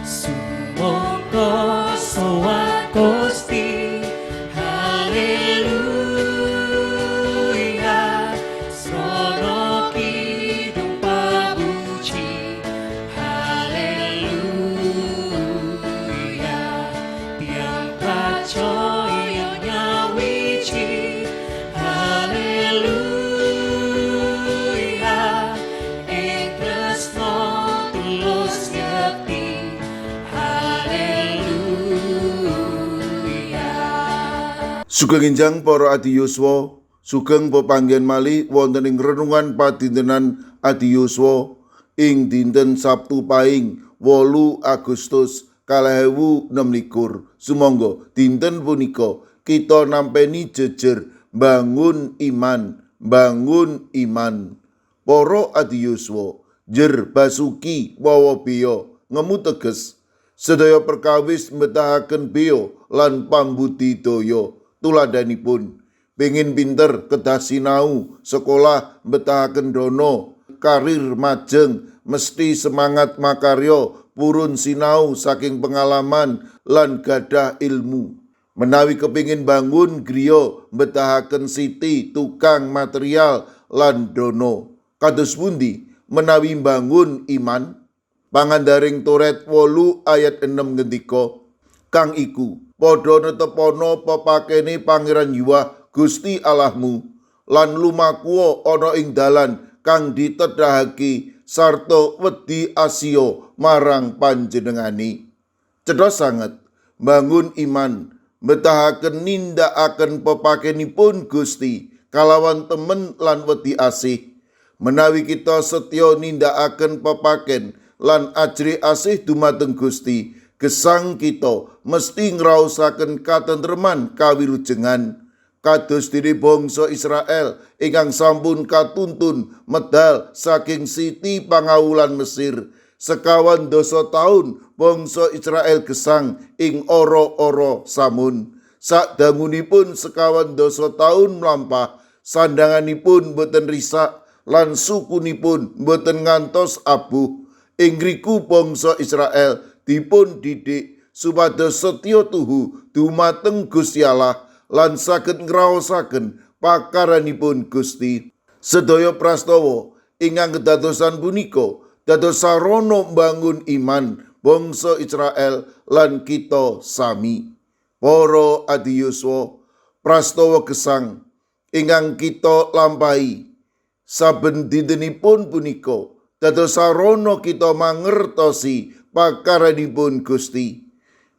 Sumangga sowan Gusti. Haleluya. Srana kidung pamuji. Haleluya. Tiyang pracaya nyawiji. Haleluya. Ing tresna tulus yekti. Haleluya. Sugeng enjang para adi yuswa, sugeng pepanggihan malih wonten ing renungan padintenan adi yuswa ing dinten Sabtu Paing 8 Agustus 2026. Sumangga dinten punika kita nampeni jejer bangun iman, bangun iman. Para adi yuswa, jer basuki wawa beya ngemu teges sedaya perkawis mbetahaken beya lan pambudidaya. Tuladhanipun pengin pinter kedah sinau, sekolah mbetahaken dana, karir majeng mesti semangat makarya, purun sinau saking pengalaman lan gadah ilmu. Menawi kepingin bangun griya mbetahaken siti, tukang material lan dana. Kados pundi menawi bangun iman? Pangandaring Toret 8 ayat 6 ngendika, kang iku padha netepana pepakene Pangeran Yuwah Gusti Allahmu lan lumakuwa ana ing dalan kang ditedhahake sarta wedi asiya marang panjenengane. Cetha sanget bangun iman mbetahaken nindakaken pepakenipun Gusti kalawan temen lan wedi asih. Menawi kita setya nindakaken pepaken lan ajrih asih dumateng Gusti, gesang kita mesti ngraosaken katentreman kawilujengan. Kados dene bangsa Israel ingkang sampun katuntun medal saking siti pangawulan Mesir. Sekawan dasa taun bangsa Israel gesang ing ora-ora samun. Sadangunipun sekawan dasa taun mlampah, sandanganipun boten risak lan sukunipun boten ngantos abuh. Ing ngriku bangsa Israel dipun didik supados setya tuhu dumateng Gusti Allah lan saged ngraosaken pakaranipun Gusti. Sedaya prastawa ingkang kedadosan punika dados sarana mbangun iman bangsa Israel lan kita sami. Para adi yuswa, prastawa gesang ingkang kita lampahi saben dintenipun punika dados sarana kita mangertosi pakaranipun Gusti.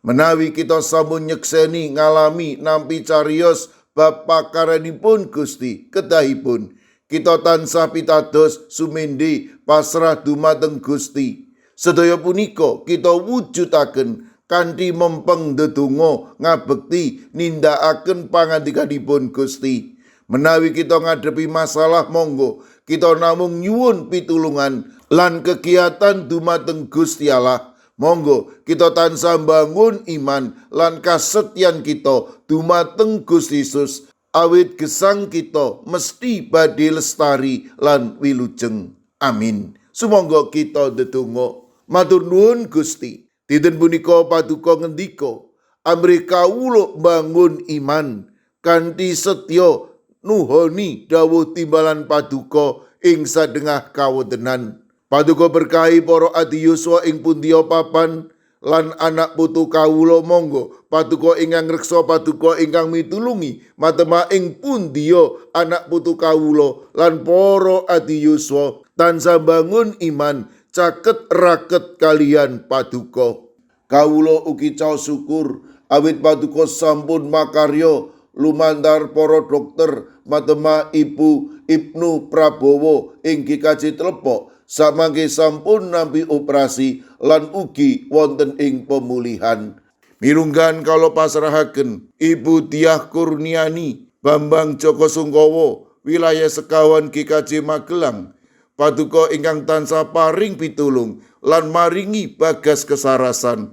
Menawi kita sampun nyekseni ngalami nampi cariyos bab pakaranipun Gusti, kedahipun kita tansah pitados sumende pasrah dumateng Gusti. Sedaya punika kita wujudaken kanthi mempeng ndedonga ngabekti nindakaken pangandikanipun Gusti. Menawi kita ngadepi masalah, monggo kita namung nyuwun pitulungan lan kegiatan dumateng Gusti Allah. Monggo kita tansah bangun iman lan kasetyan kita dumateng Gusti Yesus, awit gesang kita mesti badhe lestari lan wilujeng. Amin. Sumangga kita ndedonga. Matur nuwun Gusti. Dinten punika paduka ngendika amrih kawula bangun iman kanthi setya nuhoni dawuh timbalan paduka ing sadengah kawontenan. Paduka berkahi para adi yuswa ing pundiya papan lan anak putu kawula. Monggo paduka ingkang ngreksa, paduka ingkang mitulungi matema ing pundiya anak putu kawula lan para adi yuswa tansah bangun iman caket raket kaliyan paduka. Kawula ugi caos syukur awit paduka sampun makarya lumantar para dokter matema Ibu Ibnu Prabowo ing GKJ Tlepok samangke sampun nampi operasi lan ugi wonten ing pemulihan. Mirunggan kawula pasrahaken Ibu Diah Kurniani Bambang Joko Sungkowo wilayah sekawan GKJ Magelang. Paduka ingkang tansah paring pitulung lan maringi bagas kesarasan.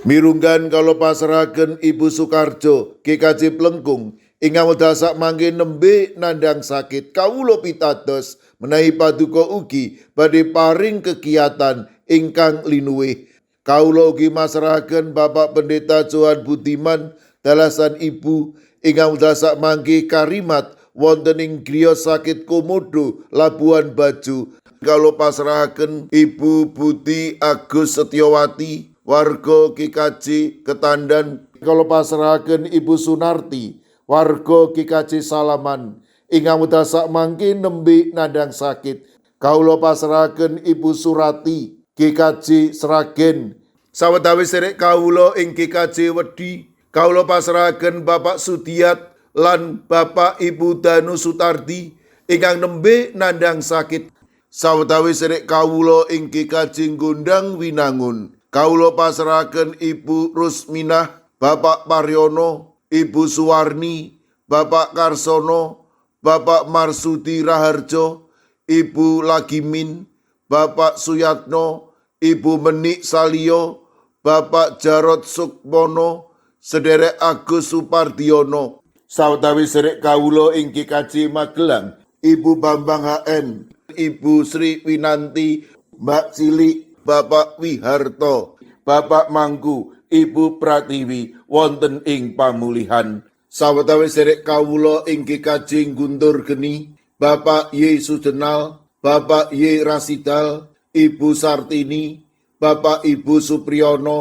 Mirunggan kawula pasrahaken Ibu Sukarjo GKJ Plengkung ingkang wekdal sakmangke nembe nandhang sakit. Kawula pitados menawi paduka ugi badhe paring kegiatan ingkang linuwih. Kawula ugi masrahaken Bapak Pendeta Johan Budiman dalasan Ibu ingkang wekdal sakmangke karimat wonten ing griya sakit Komodo Labuan Bajo. Kawula pasrahaken Ibu Budi Agus Setiawati warga GKJ Ketandan. Kawula pasrahaken Ibu Sunarti warga GKJ Salaman ingkang wekdal sakmangke nembe nandhang sakit. Kawula pasrahaken Ibu Surati GKJ Sragen. Sawetawis serek kawula ing GKJ Wedi, kawula pasrahaken Bapak Sudiat lan Bapak Ibu Danu Sutardi ingkang nembe nandhang sakit. Sawetawis serek kawula ing GKJ Gondang Winangun, kawula pasrahaken Ibu Rusminah, Bapak Paryono, Ibu Suwarni, Bapak Karsono, Bapak Marsudi Raharjo, Ibu Lagimin, Bapak Suyatno, Ibu Menik Salio, Bapak Jarod Sukmono, Sederek Agus Supardiono. Sawetawis serek kawula ing GKJ Magelang, Ibu Bambang HN, Ibu Sri Winanti, Mbak Cilik, Bapak Wiharto, Bapak Mangku, Ibu Pratiwi wonten ing pamulihan. Sawetawis serek kawula ing GKJ Guntur Geni, Bapak Y Sujenal, Bapak Y Rasidal, Ibu Sartini, Bapak Ibu Supriyono,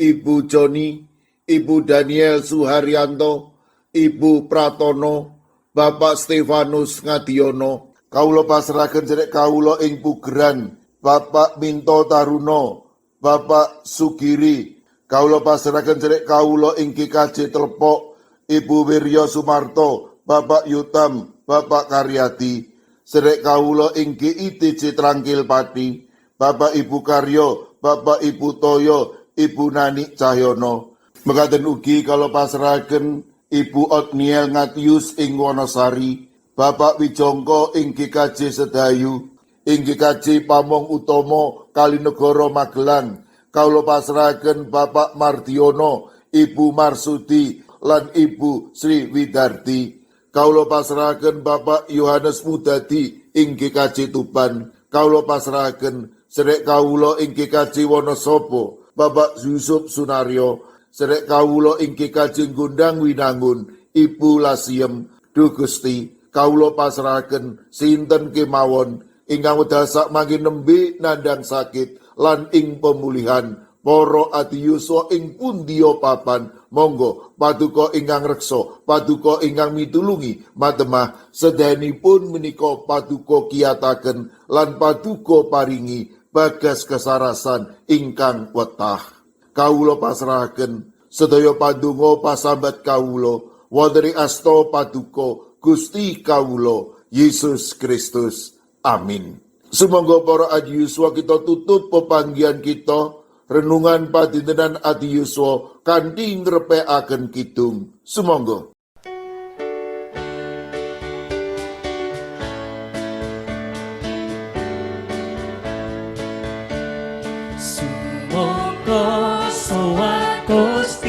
Ibu Joni, Ibu Daniel Suharyanto, Ibu Pratono, Bapak Stefanus Ngadiono. Kawula pasrahaken serek kawula ing Pugeran, Bapak Minto Taruno, Bapak Sugiri. Kawula pasrahaken serek kawula ing GKJ Telepok, Ibu Wirya Sumarto, Bapak Yutam, Bapak Karyadi. Serek kawula ing GITC Trangkil Pati, Bapak Ibu Karyo, Bapak Ibu Toyo, Ibu Nani Cahyono. Mekaten ugi kawula pasrahaken Ibu Otniel Ngatius ing Wonosari, Bapak Wijongko ing GKJ Sedayu, ing GKJ Pamong Utomo Kalinegoro Magelang. Kawula pasrahaken Bapak Mardiono, Ibu Marsudi lan Ibu Sri Widarti. Kawula pasrahaken Bapak Yohanes Mudadi ing GKJ Tuban. Kawula pasrahaken serek kawula ing GKJ Wonosobo, Bapak Yusuf Sunaryo. Serek kawula ing GKJ Gondang Winangun, Ibu Lasiem. Duh Gusti, kawula pasrahaken sinten kemawon ingkang wekdal sakmangke nembe nandhang sakit lan ing pemulihan. Para adiyuswa ing pundiya papan, monggo paduka ingkang reksa, paduka ingkang mitulungi matemah sedayanipun menika paduka kiyataken lan paduka paringi bagas kesarasan ingkang wetah. Kawula pasrahaken sedaya pandonga pasambat kawula wonten ing asta paduka Gusti kawula Yesus Kristus. Amin. Sumangga para adiyuswa kita tutup pepanggihan kita renungan padintenan adiyuswa kanthi ngrepekaken kidung. Sumangga. Sumangga sowan Gusti.